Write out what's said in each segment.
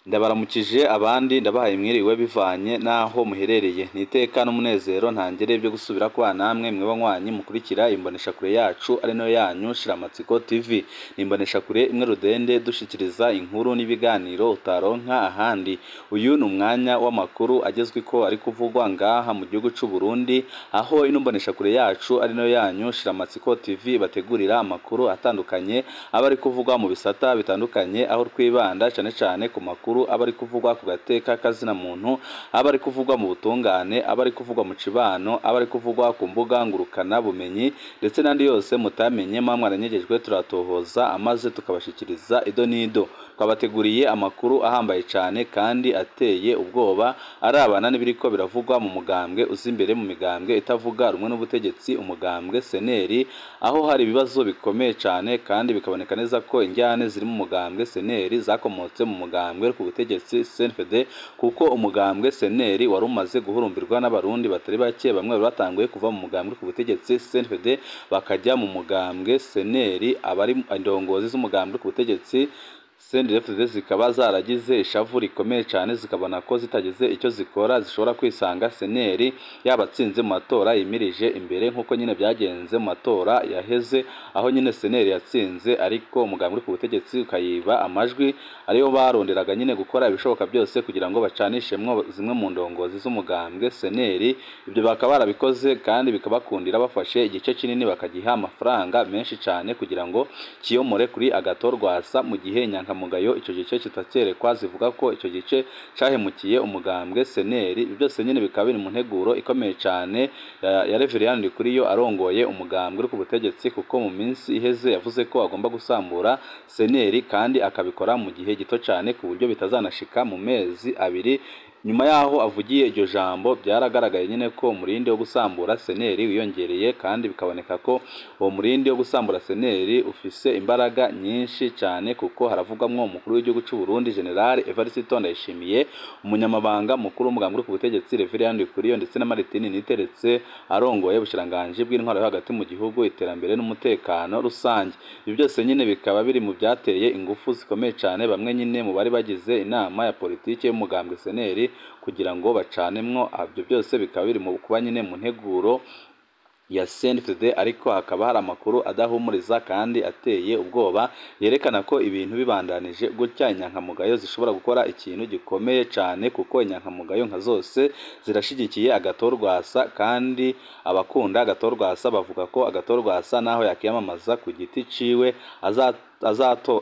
Ndabaramukije abandi ndabahaye mwiriwe bivanye n'aho muherereye. Ni iteka n'umunezero ntangere byo gusubira kwa namwe mwe banywanyi mukurikira imboneshakure yacu ari nayo yanyu Shiramatsiko TV. Ni imboneshakure imwe rudende dushikiriza inkuru n'ibiganiro utaronka ahandi. Uyu ni umwanya w'amakuru agezweko ari kuvugwa ngaha mu gihugu c'u Burundi, aho ino mboneshakure yacu ari nayo yanyu Shiramatsiko TV bategurira amakuru atandukanye aba ari kuvugwa mu bisata bitandukanye, aho twibanda cane cane ku makuru aba ari kuvugwa ku gateka kazina muntu, aba ari kuvugwa mu butungane, aba ari kuvugwa mu cibano, aba ari kuvugwa ku mbuga ngurukana bumenyi ndetse n'andi yose mutamenye mwaranyegejwe turatohoza amaze tukabashikiriza ido n'ido. Twabateguriye amakuru ahambaye cane kandi ateye ubwoba arabana n'ibiriko biravugwa mu mugambwe uza imbere mu migambwe itavuga rumwe n'ubutegetsi, umugambwe Seneri, aho hari ibibazo bikomeye cane kandi bikaboneka neza ko injyane ziri mu mugambwe Seneri zakomotse mu mugambwe ku butegetsi CNFD, kuko umugambwe Seneri wari umaze guhurumbirwa n'abarundi batari bake, bamwe batanguye kuva mu mugambwe ku butegetsi CNFD bakajya mu mugambwe Seneri. Abari indongozi z'umugambwe ku butegetsi CNDD-FDD zikaba zaragize ishavu rikomeye cyane, zikabona ko zitagize icyo zikora zishobora kwisanga Seneri yabatsinze mu matora yimirije imbere, nk'uko nyine byagenze mu matora yaheze, aho nyine Seneri yatsinze ariko umugambwe ku butegetsi ukayiba amajwi, ariyo baronderaga nyine gukora ibishoboka byose kugira ngo bacanishemwo zimwe mu ndongozi z'umugambwe Seneri. Ibyo bakaba barabikoze kandi bikabakundira, bafashe igice kinini bakagiha amafaranga menshi cyane kugira ngo kiyomore kuri Agathon Rwasa, mu gihe inyankamugayo icyo gice kitakerekwa zivuga ko icyo gice cahemukiye umugambwe Seneri. Ibyo byose nyine bikaba biri mu nteguro ikomeye cyane ya Reverien Ndikuriyo arongoye umugambwe uri ku butegetsi, kuko mu minsi iheze yavuze ko agomba gusambura Seneri kandi akabikora mu gihe gito cyane ku buryo bitazanashika mu mezi abiri. Nyuma yaho avugiye iryo jambo, byaragaragaye nyine ko umurindi wo gusambura Seneri wiyongereye, kandi bikaboneka ko uwo murindi wo gusambura Seneri ufise imbaraga nyinshi cyane, kuko haravugwamwo umukuru w'igihugu c'u Burundi General Evariste Ndayishimiye, umunyamabanga mukuru w'umugambwe ku butegetsi Reverien Ndikuriyo, ndetse na Martin Niteretse arongoye ubushikiranganji bw'intwaro yo hagati mu gihugu, iterambere n'umutekano rusange. Ibyo byose nyine bikaba biri mu byateye ingufu zikomeye cyane bamwe nyine mu bari bagize inama ya politike y'umugambwe Seneri kugira ngo bacanemwo. Ibyo byose bikaba biri mu kuba nyine mu nteguro ya CNFD, ariko hakaba hari amakuru adahumuriza kandi ateye ubwoba yerekana ko ibintu bibandanije gutya inyankamugayo zishobora gukora ikintu gikomeye cyane, kuko inyankamugayo nka zose zirashigikiye Agathon Rwasa, kandi abakunda Agathon Rwasa bavuga ko Agathon Rwasa naho yakiyamamaza ku giti ciwe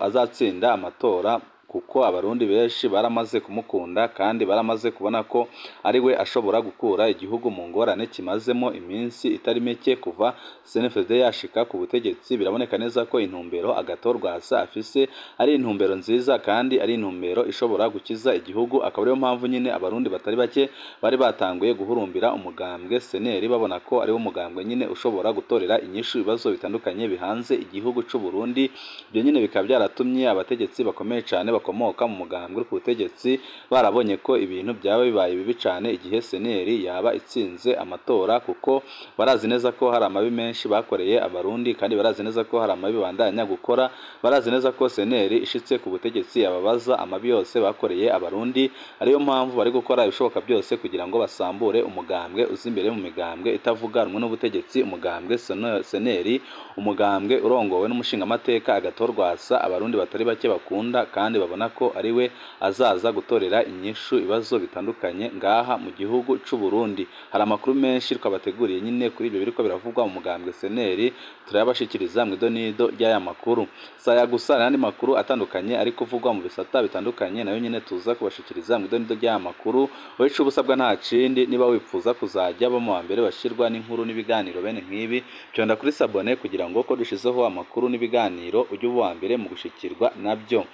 azatsinda amatora, kuko abarundi benshi baramaze kumukunda kandi baramaze kubona ko ari we ashobora gukura igihugu mu ngorane kimazemo iminsi itari mike kuva CNFD yashika ku butegetsi. Biraboneka neza ko intumbero Agathon Rwasa afise ari intumbero nziza kandi ari intumbero ishobora gukiza igihugu, akaba ariyo mpamvu nyine abarundi batari bake bari batanguye guhurumbira umugambwe Seneri, babona ko ari wo mugambwe nyine ushobora gutorera inyishu ibibazo bitandukanye bihanze igihugu c'u Burundi. Ibyo nyine bikaba byaratumye abategetsi bakomeye cyane bakomoka mu mugambwe ku butegetsi barabonye ko ibintu byaba bibaye bibi cyane igihe Seneri yaba itsinze amatora, kuko barazi neza ko hari amabi menshi bakoreye abarundi, kandi barazi neza ko hari amabi bandanya gukora, barazi neza ko Seneri ishitse ku butegetsi yababaza amabi yose bakoreye abarundi, ariyo mpamvu bari gukora ibishoboka byose kugira ngo basambure umugambwe uza imbere mu migambwe itavuga rumwe n'ubutegetsi, umugambwe Seneri, umugambwe urongowe n'umushingamateka Agathon Rwasa abarundi batari bake bakunda kandi babona ko ari we azaza gutorera inyishu ibibazo bitandukanye ngaha mu gihugu c'u Burundi. Hari amakuru menshi twabateguriye nyine kuri ibyo biriko biravugwa mu mugambwe Seneri, turayabashikiriza mu idonido ry'aya makuru. Saya gusa n'andi makuru atandukanye ari kuvugwa mu bisata bitandukanye nayo nyine tuza kubashikiriza mu idonido ry'aya makuru. Wowe ico ubusabwa nta kindi, niba wipfuza kuzajya ba mu wa mbere bashirwa n'inkuru n'ibiganiro bene nk'ibi, fyonda kuri sabone kugira ngo ko dushizeho amakuru n'ibiganiro ujye uba uwa mbere mu gushikirwa nabyo.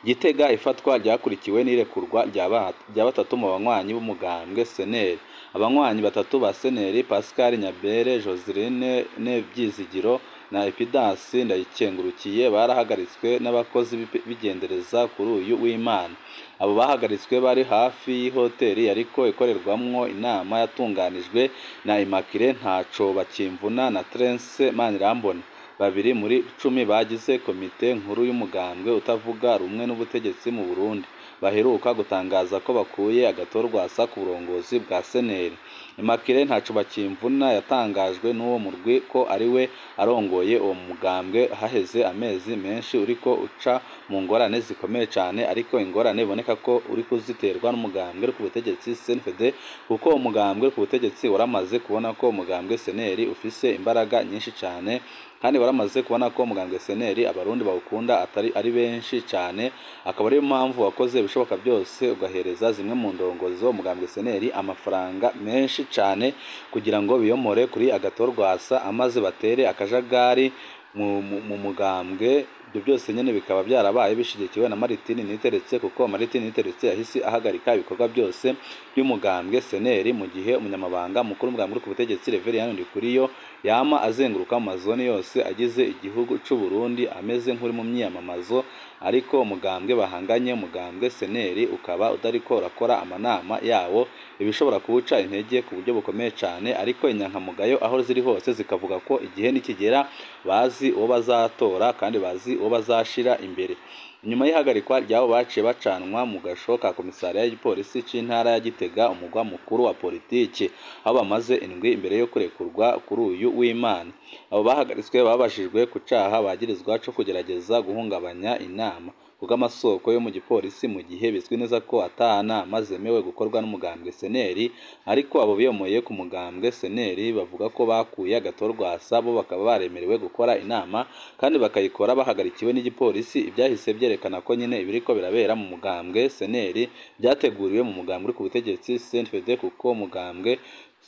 Gitega ifatwa ryakurikiwe n'irekurwa rya batatu mu banywanyi b'umugambwe Seneri. Abanywanyi batatu ba Seneri, Pascal Nyabere, Joseline Nebyizigiro na Epidasi Ndayikengurukiye, barahagaritswe n'abakozi b'igendereza kuri uyu w'Imana. Abo bahagaritswe bari hafi y'ihoteli yariko ikorerwamwo inama yatunganijwe na Immaculée Ntaco Bakimvuna na Terence Manirambona. Babiri muri 10 bagize komite nkuru y'umugambwe utavuga rumwe n'ubutegetsi mu Burundi. baheruka gutangaza ko bakuye Agathon Rwasa ku burongozi bwa CNL. Immaculée Ntacobakimvuna yatangajwe n'uwo murwi ko ariwe arongoye uwo mugambwe haheze amezi menshi uriko uca mu ngorane zikomeye cane, ariko ingorane iboneka ko uri kuziterwa n'umugambwe uri ku butegetsi CNDD, kuko umugambwe ku butegetsi waramaze kubona ko umugambwe CNL ufise imbaraga nyinshi cane, kandi waramaze kubona ko umugambwe CNL abarundi bawukunda atari ari benshi cane, akaba ariyo mpamvu wakoze ibishoboka byose ugahereza zimwe mu ndongozi zo umugambwe CNL amafaranga menshi cane kugira ngo biyomore kuri Agathon Rwasa amaze batere akajagari mu mugambwe. Ibyo byose nyene bikaba byarabaye bishigikiwe na Martin Niteretse, kuko Martin Niteretse yahise ahagarika ibikorwa byose by'umugambwe CNL mu gihe umunyamabanga mukuru w'umugambwe uri ku butegetsi Reverien Ndikuriyo yama azenguruka mu mazone yose agize igihugu c'u Burundi ameze nk'uri mu myiyamamazo, ariko umugambwe bahanganye umugambwe CNL ukaba utariko urakora amanama yawo, ibishobora kuwuca intege ku buryo bukomeye cane. Ariko inyankamugayo aho ziri hose zikavuga ko igihe nikigera bazi uwo bazatora kandi bazi uwo bazashira imbere. Nyuma y'ihagarikwa ryabo baciye bacanwa mu gasho ka komisariya y'igipolisi c'intara ya Gitega, umugwa mukuru wa politiki, aho bamaze indwi imbere yo kurekurwa kuri uyu w'Imana. Abo bahagaritswe babashijwe ku caha bagirizwa co kugerageza guhungabanya inama kubw'amasoko yo mu gipolisi, mu gihe bizwi neza ko ata nama zemewe gukorwa n'umugambwe CNL. Ariko abo biyomoye ku mugambwe CNL bavuga ko bakuye Agathon Rwasa, bo bakaba baremerewe gukora inama kandi bakayikora bahagarikiwe n'igipolisi. Ibyahise byerekana ko nyine ibiriko birabera mu mugambwe CNL byateguriwe mu mugambwe uri ku butegetsi CNDD, kuko umugambwe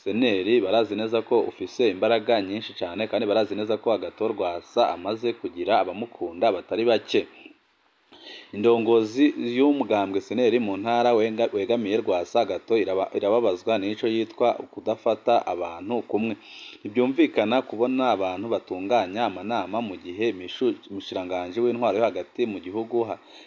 CNL barazi neza ko ufise imbaraga nyinshi cane, kandi barazi neza ko Agathon Rwasa amaze kugira abamukunda batari bake. Indongozi y'umugambwe CNL mu ntara wegamiye Rwasa Agathon irababazwa n'ico yitwa kudafata abantu kumwe. Ntibyumvikana kubona abantu batunganya amanama mu gihe umushikiranganji w'intwaro yo hagati mu gihugu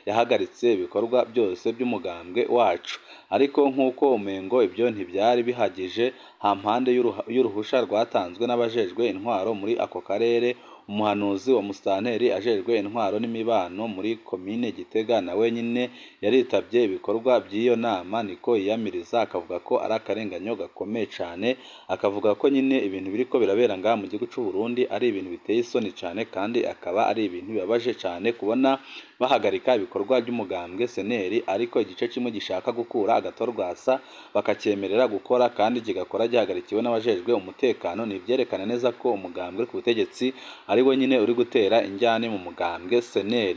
yahagaritse ibikorwa byose by'umugambwe wacu. Ariko nk'uko umengo ibyo ntibyari bihagije, hampande y'uruhusha rwatanzwe n'abajejwe intwaro muri ako karere, umuhanuzi wa musitanteri ajejwe intwaro n'imibano muri komine Gitega nawe nyine yaritabye ibikorwa by'iyo nama, niko yiyamiriza akavuga ko ari akarenganyo gakomeye cane, akavuga ko nyine ibintu biriko birabera ngaha mu gihugu c'u Burundi ari ibintu biteye isoni cane, kandi akaba ari ibintu bibabaje cane kubona bahagarika ibikorwa by'umugambwe CNL, ariko igice kimwe gishaka gukura Agathon Rwasa bakacyemerera gukora kandi kigakora gihagarikiwe n'abajejwe umutekano. Ni ivyerekana neza ko umugambwe ku butegetsi ari we nyine uri gutera injyane mu mugambwe CNL.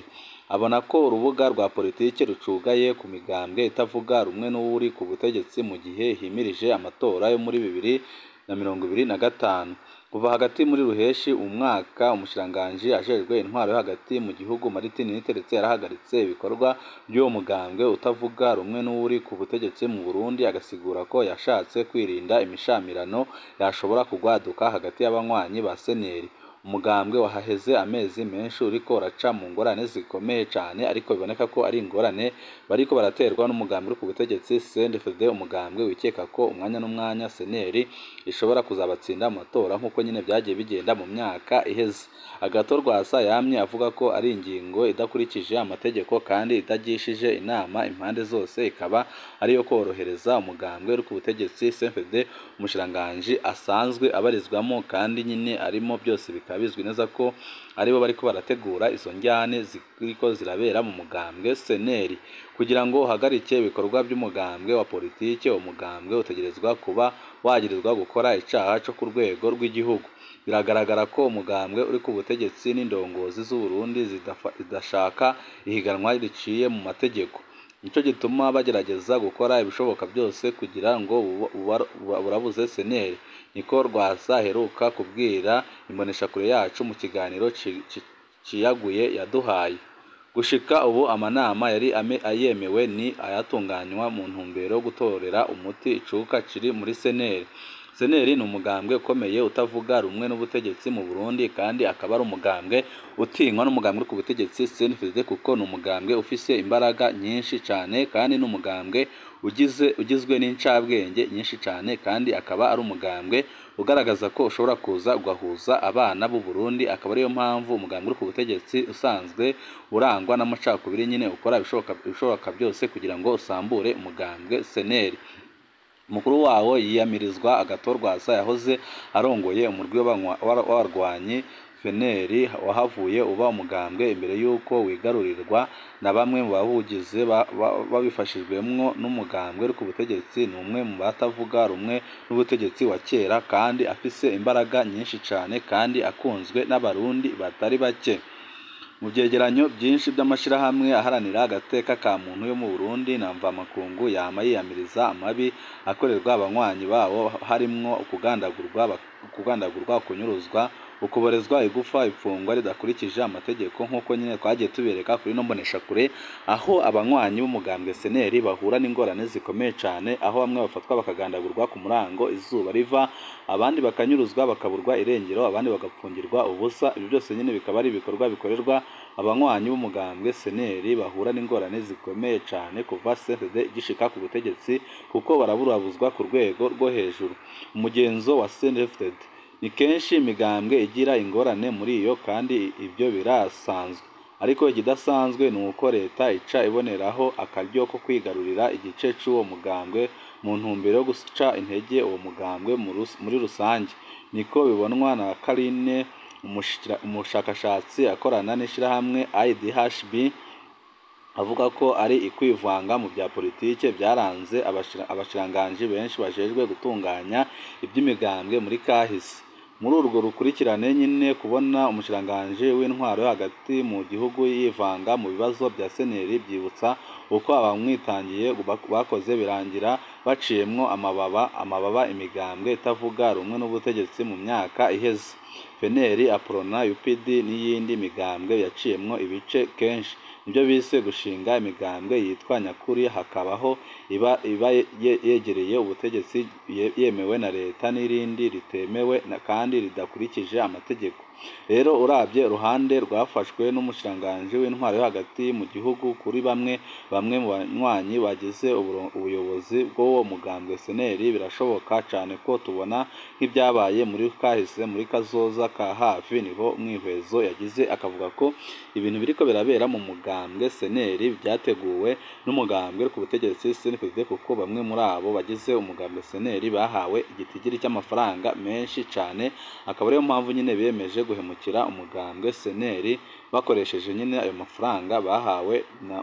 Abona ko urubuga rwa politiki rucugaye ku migambwe itavuga rumwe n'uwuri ku butegetsi mu gihe himirije amatora yo muri 2025. Kuva hagati muri ruheshi umwaka, umushikiranganji ajejwe intwaro yo hagati mu gihugu Martin Niteretse yarahagaritse ibikorwa by'uwo mugambwe utavuga rumwe n'uwuri ku butegetsi mu Burundi, agasigura ko yashatse kwirinda imishamirano yashobora kugwaduka hagati y'abanywanyi ba CNL. Umugambwe wahaheze amezi menshi uriko uraca mu ngorane zikomeye cane, ariko biboneka ko ari ingorane bariko baraterwa n'umugambwe uri ku butegetsi CNDD-FDD, umugambwe wikeka ko umwanya n'umwanya CNL ishobora kuzabatsinda mu matora nk'uko nyine byagiye bigenda mu myaka iheze. Agathon Rwasa yamye avuga ko ari ingingo idakurikije amategeko kandi itagishije inama impande zose, ikaba ariyo korohereza umugambwe uri ku butegetsi CNDD umushikiranganji asanzwe abarizwamo, kandi nyine arimo byose bikaba bizwi neza ko aribo bariko barategura izo njyane ziriko zirabera mu mugambwe CNL. Kugira ngo uhagarike ibikorwa by'umugambwe wa politike, umugambwe utegerezwa kuba wagirizwa gukora icaha co ku rwego rw'igihugu. Biragaragara ko umugambwe uri ku butegetsi n'indongozi z'u Burundi zidashaka ihiganwa riciye mu mategeko. Nico gituma bagerageza gukora ibishoboka byose kugira ngo burabuze CNL. Niko Rwasa aheruka kubwira imboneshakure yacu mu kiganiro ciyaguye yaduhaye. Gushika ubu amanama yari ayemewe ni ayatunganywa mu ntumbero yo gutorera umuti icuka kiri muri CNL. CNL ni umugambwe ukomeye utavuga rumwe n'ubutegetsi mu Burundi, kandi akaba ari umugambwe utinywa n'umugambwe uri ku butegetsi CNDD, kuko ni umugambwe ufise imbaraga nyinshi cane, kandi ni umugambwe ugizwe n'incabwenge nyinshi cane, kandi akaba ari umugambwe ugaragaza ko ushobora kuza ugahuza abana b'u Burundi. Akaba ariyo mpamvu umugambwe uri ku butegetsi usanzwe urangwa n'amacakubiri nyine ukora ibishoboka byose kugira ngo usambure umugambwe CNL. Umukuru wawo yiyamirizwa Agathon Rwasa yahoze arongoye umurwi w'abarwanyi FNL wahavuye uba umugambwe imbere y'uko wigarurirwa na bamwe mu bawugize babifashijwemwo n'umugambwe uri ku butegetsi. Ni umwe mu batavuga rumwe n'ubutegetsi wa kera kandi afise imbaraga nyinshi cane kandi akunzwe n'abarundi batari bake. Mu vyegeranyo byinshi by'amashirahamwe aharanira agateka ka muntu yo mu Burundi na mvamakungu yama yiyamiriza amabi akorerwa abanywanyi babo, harimwo ukugandagurwa, kunyuruzwa, ukuborezwa igufa, ifungwa ridakurikije amategeko, nk'uko nyine twagiye tubereka kuri no mboneshakure, aho abanywanyi b'umugambwe CNL bahura n'ingorane zikomeye cane, aho bamwe bafatwa bakagandagurwa ku murango izuba riva, abandi bakanyuruzwa bakaburwa irengero, abandi bagapfungirwa ubusa. Ibyo byose nyine bikaba ari ibikorwa bikorerwa abanywanyi b'umugambwe CNL bahura n'ingorane zikomeye cane kuva CNDD igishika ku butegetsi, kuko baraburabuzwa ku rwego rwo hejuru. Umugenzo wa CNDD ni kenshi imigambwe igira ingorane muri iyo, kandi ibyo birasanzwe, ariko ikidasanzwe ni uko leta ica iboneraho akaryo ko kwigarurira igice c'uwo mugambwe mu ntumbero yo guca intege uwo mugambwe muri rusange. Niko bibonwa na Karine, umushakashatsi akorana n'ishirahamwe IDHB, avuga ko ari ikwivanga mu bya politike byaranze abashikiranganji benshi bajejwe gutunganya iby'imigambwe muri kahise. Muri urwo rukurikirane nyine, kubona umushikiranganji w'intwaro yo hagati mu gihugu yivanga mu bibazo bya CNL byibutsa uko abamwitangiye bakoze birangira baciyemwo amababa imigambwe itavuga rumwe n'ubutegetsi mu myaka iheze. FNL, APRONA, UPD n'iyindi migambwe yaciyemwo ibice kenshi. Nibyo bise gushinga imigambwe yitwa nyakuri, hakabaho iba yegereye ubutegetsi yemewe na leta n'irindi ritemewe kandi ridakurikije amategeko. Rero urabye uruhande rwafashwe n'umushikiranganji w'intwaro yo hagati mu gihugu kuri bamwe mu banywanyi bagize ubuyobozi bw'uwo mugambwe CNL, birashoboka cane ko tubona nk'ibyabaye muri kahise muri kazoza ka hafi. Niho umwihwezo yagize akavuga ko ibintu biriko birabera mu mugambwe CNL byateguwe n'umugambwe ku butegetsi CNDD, kuko bamwe muri abo bagize umugambwe CNL bahawe igitigiri cy'amafaranga menshi cane, akaba ariyo mpamvu nyine bemeje guhemukira umugambwe CNL bakoresheje nyine ayo mafaranga bahawe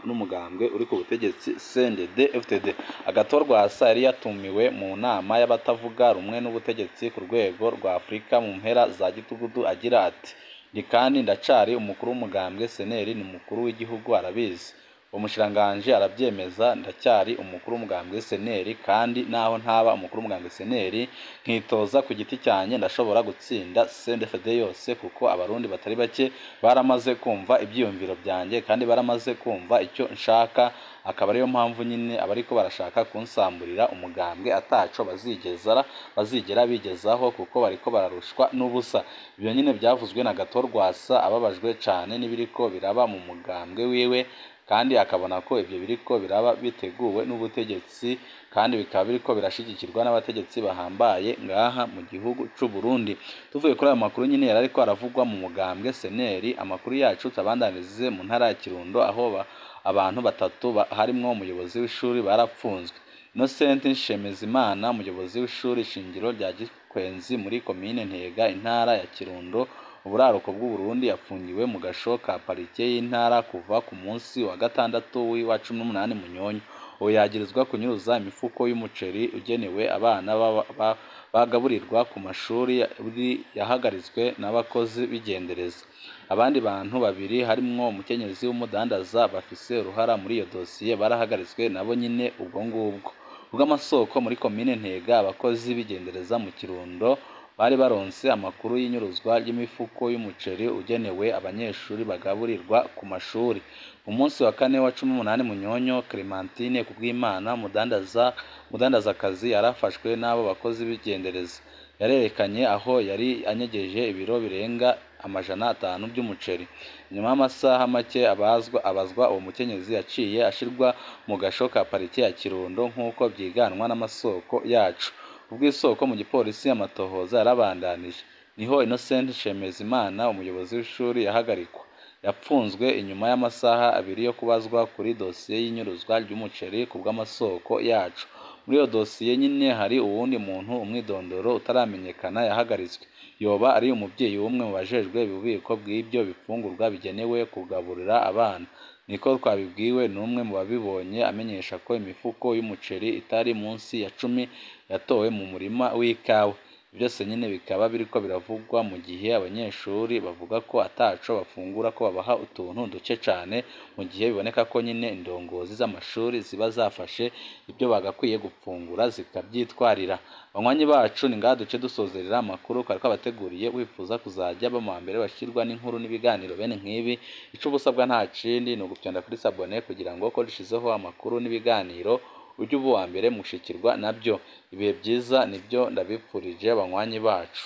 n'umugambwe uri ku butegetsi CNDD FDD. Agathon Rwasa yari yatumiwe mu nama y'abatavuga rumwe n'ubutegetsi ku rwego rwa Afurika mu mpera za Gitugudu, agira ati: "Ndi kandi ndacari umukuru w'umugambwe CNL, ni umukuru w'igihugu arabizi, umushikiranganji arabyemeza, ndacyari umukuru w'umugambwe CNL, kandi naho ntaba umukuru w'umugambwe CNL nkitoza ku giti cyanjye ndashobora gutsinda CNDD yose, kuko abarundi batari bake baramaze kumva ibyiyumviro byanjye kandi baramaze kumva icyo nshaka. Akaba ariyo mpamvu nyine abariko barashaka kunsamburira umugambwe ataco bazigera bigezaho, kuko bariko bararushwa n'ubusa." Ibyo nyine byavuzwe na Agathon Rwasa ababajwe cane n'ibiriko biraba mu mugambwe wiwe, kandi akabona ko ibyo biriko biraba biteguwe n'ubutegetsi kandi bikaba biriko birashigikirwa n'abategetsi bahambaye ngaha mu gihugu c'u Burundi. Tuvuye kuri ayo makuru nyine yari ariko aravugwa mu mugambwe CNL, amakuru yacu tabandanirize mu ntara ya Kirundo, aho abantu batatu harimwo umuyobozi w'ishuri barapfunzwe. Innocent Nshemezimana, umuyobozi w'ishuri shingiro rya Gikwenzi muri komine Ntega, intara ya Kirundo, uburaruko bw'u Burundi, yapfungiwe mu gasho ka parike y'intara kuva ku munsi wa gatandatu w'iwa 18 Munyonyo. Uwo yagirizwa kunyuruza imifuko y'umuceri ugenewe abana bagaburirwa ku mashuri yahagaritswe n'abakozi b'igendereza. Abandi bantu babiri harimwo umukenyezi w'umudandaza bafise uruhara muri iyo dosiye barahagaritswe nabo nyine ubwo ngubwo. Ubw'amasoko muri komine Ntega, abakozi b'igendereza mu Kirundo bari baronse amakuru y'inyuruzwa ry'imifuko y'umuceri ugenewe abanyeshuri bagaburirwa ku mashuri. Umunsi wa kane wa 18 Munyonyo, Clementine Kubwimana, mudandazakazi yarafashwe n'abo bakozi b'igendereza. Yarerekanye aho yari anyegeje ibiro birenga 500 by'umuceri. Nyuma y'amasaha make abazwa uwo mukenyezi yaciye ashirwa mu gasho ka parike ya Kirundo nk'uko byiganwa n'amasoko yacu. Kubw'isoko mu gipolisi, amatohoza yarabandanije. Niho Innocent Nshemezimana, umuyobozi w'ishuri, yahagarikwa. Yapfunzwe inyuma y'amasaha abiri yo kubazwa kuri dosiye y'inyuruzwa ry'umuceri ku bw'amasoko yacu. Muri iyo dosiye nyine hari uwundi muntu umwidondoro utaramenyekana yahagaritswe. Yoba ari umubyeyi w'umwe mu bajejwe ububiko bw'ibyo bifungurwa bigenewe kugaburira abana. Niko twabibwiwe n'umwe mu babibonye, amenyesha ko imifuko y'umuceri itari munsi ya 10 yatowe mu murima w'ikawa. Byose nyine bikaba biriko biravugwa mu gihe abanyeshuri bavuga ko ataco bafungura, ko babaha utuntu duke cane, mu gihe biboneka ko nyine indongozi z'amashuri ziba zafashe ibyo bagakwiye gufungura zikabyitwarira. Banywanyi bacu, ni ngaha duce dusozerera amakuru twari twabateguriye. Wifuza kuzajya ba mu mbere bashirwa n'inkuru n'ibiganiro bene nk'ibi, ico uba usabwa nta kindi ni ugufyonda kuri s'abonner kugira ngo ko dushizeho amakuru n'ibiganiro ujye uba uwa mbere mu gushikirwa nabyo. Ibihe byiza nibyo ndabipfurije, banywanyi bacu.